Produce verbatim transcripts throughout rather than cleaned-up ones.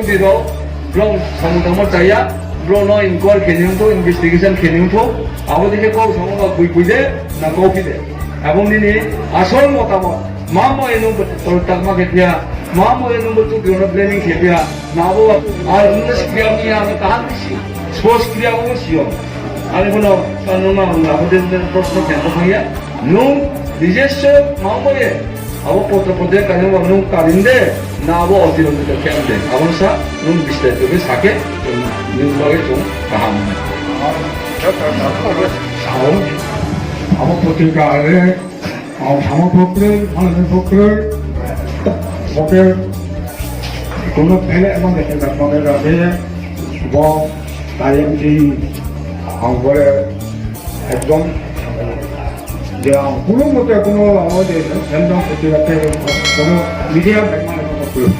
Biro, brao samung tangmo chaya, brao no inquiry khe ni ongthou, investigation khe ni ongthou, abo dei khe kau samo ba bui bui de, na kau phi de. Abo nini asol motamo, mamo ye nung bo tol takma khe phi ha, mamo ye nung bo chudri no planning khe phi ha, na abo, ar nung no skria ni ang kaham si, sports skria bo si yo. Ani bono, sa nung ma ang abo dei dei proshno khe ang thang ya. Nung নিজস্ব mamo ye, abo potro potre kainung ba nung karin de, na abo অতিরঞ্জিত khe de. Abo no sa, nung বিস্তারিত khe sa khe, nung bagwi chung kaham. Abo, abo potrika are, ang samo pokre, ang pokre, pokre, kono pele emon dekhe na pokre rabe, bo, tayem di, ang bore, একদম যে কোনো মতে কোনো আমাদের একদম প্রতিবাদে কোনো মিডিয়া ব্যাপারে কোনো প্রয়োগ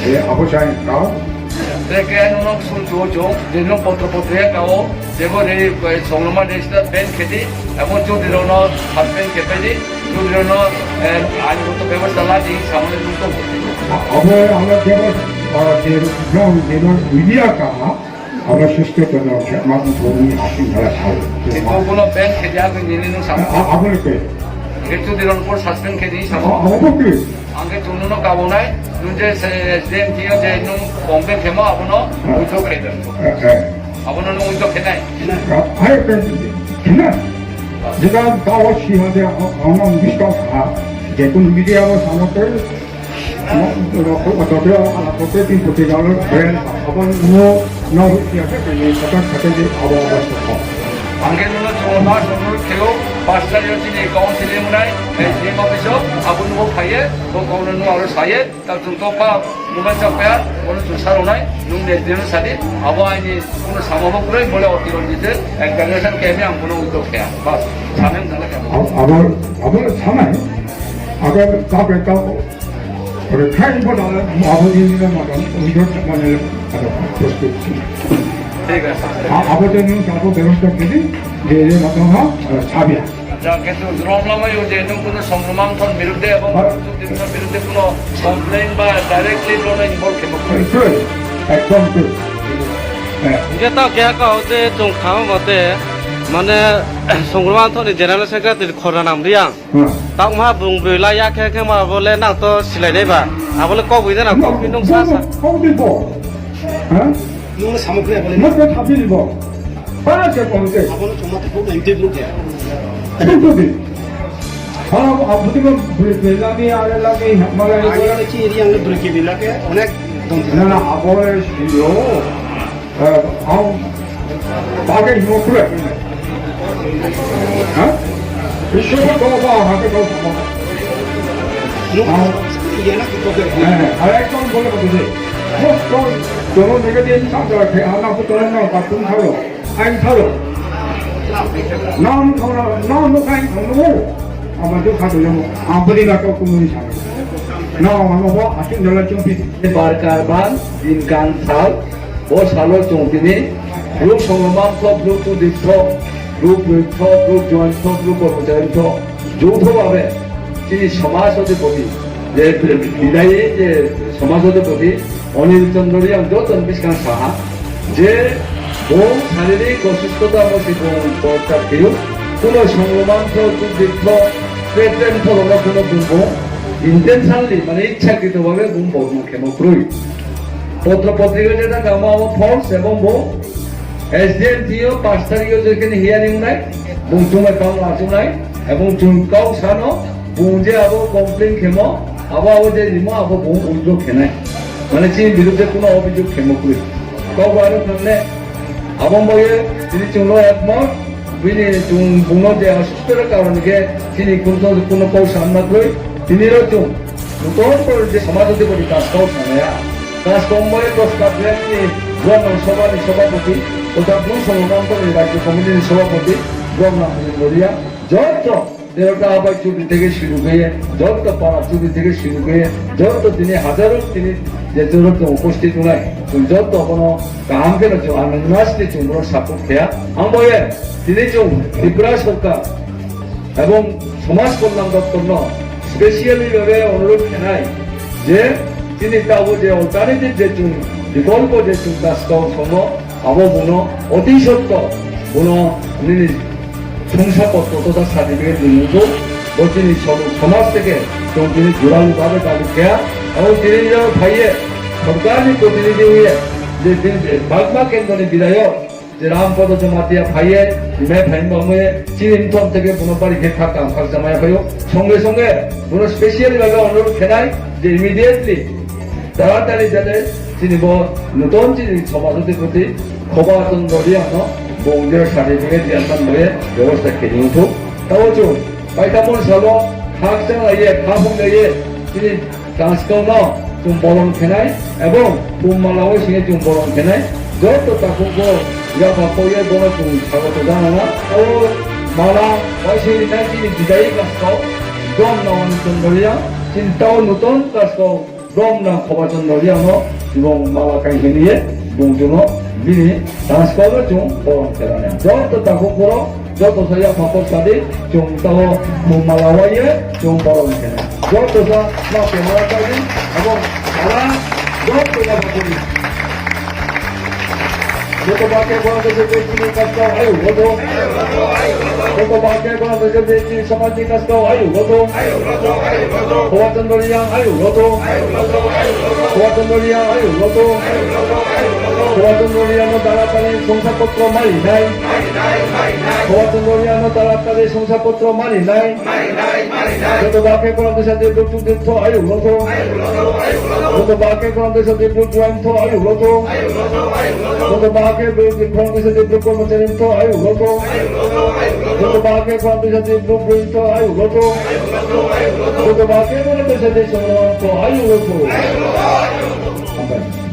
এই অবসান কাও. Tei khe nung no sung chuo chung, je nung potro potrika o, jebo re, songrongma register ban khe di, ebong chudri rao no suspend khe pai di, chudri rao no, eh, আইনগত ব্যবস্থা la di, samung nung tong. Abo আমরা যেমন, আহ, যে গ্রাম, যেমন মিডিয়া কামা, আমরা সুস্থ করে মানুষ ধর্মী আসি ধরা খাও. Bo bono ban khe di, abo nini nung sa. Abo ni pe. Khe chudri rao no suspend khe di, samung. Abo pe. Ang khe chung no kabo nai, nung je S D M thing yo je nung complain khemo, abo no withdraw khe di. Abo no nung withdraw khe nai. Hai pe, khina. Jega dawa si ha je, ang nang biskang sa, je kun media ro samo te, no, ro ko to te, ala ko te, tin ko te, jalo, brand, abo no, no, ya ke, ni kata, kata je, abo, abo, so. Ang khe nung no chung no, chung no kheo, pastor yo chini council ni nai, eh, je ma biso, abo no phai ye, bo kau no nung aro sa ye, Ta chung to pa mobile chak paya, bono chung sa rao nai, nung S D M no sa di, abo aini kuno samo bo kroi, bole অতিরঞ্জিত, এক generation khe mi ang bono withdraw khe ya. Bas, samen jala khe. Abo, abo sanai, abo kabe ka, ore khai bo na, abo ni ni ma kan, withdraw khe mane, abo প্রস্তুত. ঠিক আছে. Abo je nung sabo ব্যবস্থা khe di, je, je ma kan ha, sabia. Jang khe chung rom lamai yo je nung kuno Songrongma Mthoh ni birudde ebong Bru Chudri Mthoh ni birudde kuno complain ba directly bro no involve khe ma kroi. Kroi. Ekdom kroi. Hing khe taoh keha kau je chung khamo mote, mane, Songrongma Mthoh ni General Secretary Khornanam Reang. Taoh ma bung broi la ya khe khe ma bo le nang to silai nai ba. Abo le kau boi de nang kau phi nung sa sa. Kau di bo. Nung le samo khe abo le. Nung le thabi di bo. Para se kong se. Abo no chuma tepuk na, tepuk ya. Tepuk di. Abo, abo di mo broi ke lagi, are lagi, hamala lagi. Ayo le chini yang le broi ke di lagi, onek don. Na, na, abo le si yo. Ang, bagai mo kule. Ha? Isor ko ba ha ke ko. Nung, iya na ko ke. Are kong bole ko de. Mo ko, tono nege din sa da ke, ana ko tono na ka pun thalo. Ain thalo. Nam thalo, nam no kain thalo. Ama jo kha do yamo. Am bodi na ko kumuni sa. Na, ano ba asin dala chumpi. Bar karban, din kan sal, bo salo chung tini, Bru Songrongma Mthoh, Bru Chudri Mthoh, Bru Broi Mthoh, Bru Join Mthoh, Bru Kormochari Mthoh, যৌথভাবে chini সমাজ অধিপতি, je bidai je সমাজ অধিপতি, Anil Chandra Reang joto ni buskang sa ha, je bung শারীরিক অসুস্থতা mo si bung পদত্যাগ khe ou, kuno Songrongma Mthoh, Chudri Mthoh, President Mthoh rao no kuno bung bung intentionally, mane ইচ্ছাকৃতভাবে bung বদনাম khemo kroi. পত্র পত্রিকা যেটা kamo abo false ebong bung S D M thing yo পাঁচ তারিখ yo যেখানে hearing nai, bung chumai bang achung nai, ebong chung kau sa no, bung je abo complain khemo, abo abo je rimo abo bung withdraw khe nai. Mane chini বিরুদ্ধে kuno অভিযোগ khemo kroi. Kau ba aro thanng ne, abo baoh ye, tini chung no একমত, bini chung bung no je অসুস্থতার কারণে khe, chini kuno, kuno kau sa ma kroi, tini ro chung, নতুন করে je সমাজ অধিপতি কাজ kau sa nai ya. কাজ kau mo ye প্রস্তাব khe chini Bru সভা ni সভাপতি, অর্থাৎ Bru Songrongma Mthoh ni রাজ্য কমিটি ni সভাপতি, Bru Nandini Noria, যত তেরোটা আহ্বায়ক চৌধুরী থেকে শুরু করে, যত পাড়া চৌধুরী থেকে শুরু করে, যত tini হাজারো tini যে যত উপস্থিত ongmai, chung joto bono kaham khe no chung unanimously chung bono support khe ya. Ang bo ye, tini chung Tripura সরকার এবং সমাজ কল্যাণ দপ্তর no specially ভাবে অনুরোধ khe nai je Chini taoh wo je alternative je chung, bikolpo je chung kaskau songmo, abo bung no oti sotto, bung no nini songsa potro tosa certificate ri nung thou, bo chini somo-, somaj theke chung tini juralu babe dabi khe ha, abo tini jang phai ye, sorkar ni protinidhi ong ye, je tini je Bagma kendro ni bidhayok, je Rampodo Jamatia phai ye, me phai bamo ye, chini mthom theke bung no bari khe khakchang, khakchangmai phai ou. Songe songe, bung no specially babe onurudh khe nai, je immediately, taratari jate, chini bo nuton chini somaj ni proti, Khoba Chandra Reang no, bung je certificate ri nang ye, bebosta khe ni ong thou. Taoh chung, paitamo ni salo, khakchanglai ye, khaphunglai ye, chini kaskau no chung boron khe nai, ebong pumala wo sing ye chung boron khe nai, joto takhu pho yapha kau ye bo no chung sago to jana na. Taoh mala, waising ri nai chini bidhayok kaskau, Bromna Chandra Reang, chini taoh nuton kaskau, Bromna Khoba Chandra Reang no, bung mala kai hing ye, bung chung no, bini kaskau no chung boron khe nai. Joto takhu pho, joto sa yapha kau sa di, chung taoh pumala wai ye, chung boron khe nai. Joto sa, ma khe mala kai di, abo, mala, joto yapha kau di. Joto ba khe boron khe se chini kaskau, ayu, joto. Joto ba khe boron khe se chini somaj ni kaskau, ayu, joto. Khoba Chandra Reang, ayu, joto. Khoba Chandra Reang, ayu, joto. Khoba Chandra Reang no taratari songsa potro mari nai. Khoba Chandra Reang no taratari songsa potro mari nai. Joto ba khe boron khe se chini bru chudri tho, ayu, joto. Joto ba khe boron khe se chini bru juain tho, ayu, joto. Joto ba khe bru chudri, boron khe se chini bru kormochari tho, ayu, joto. Joto ba khe boron khe se chini bru broi tho, ayu, joto. Joto ba khe boron khe se chini songno tho, ayu, joto. Hambai.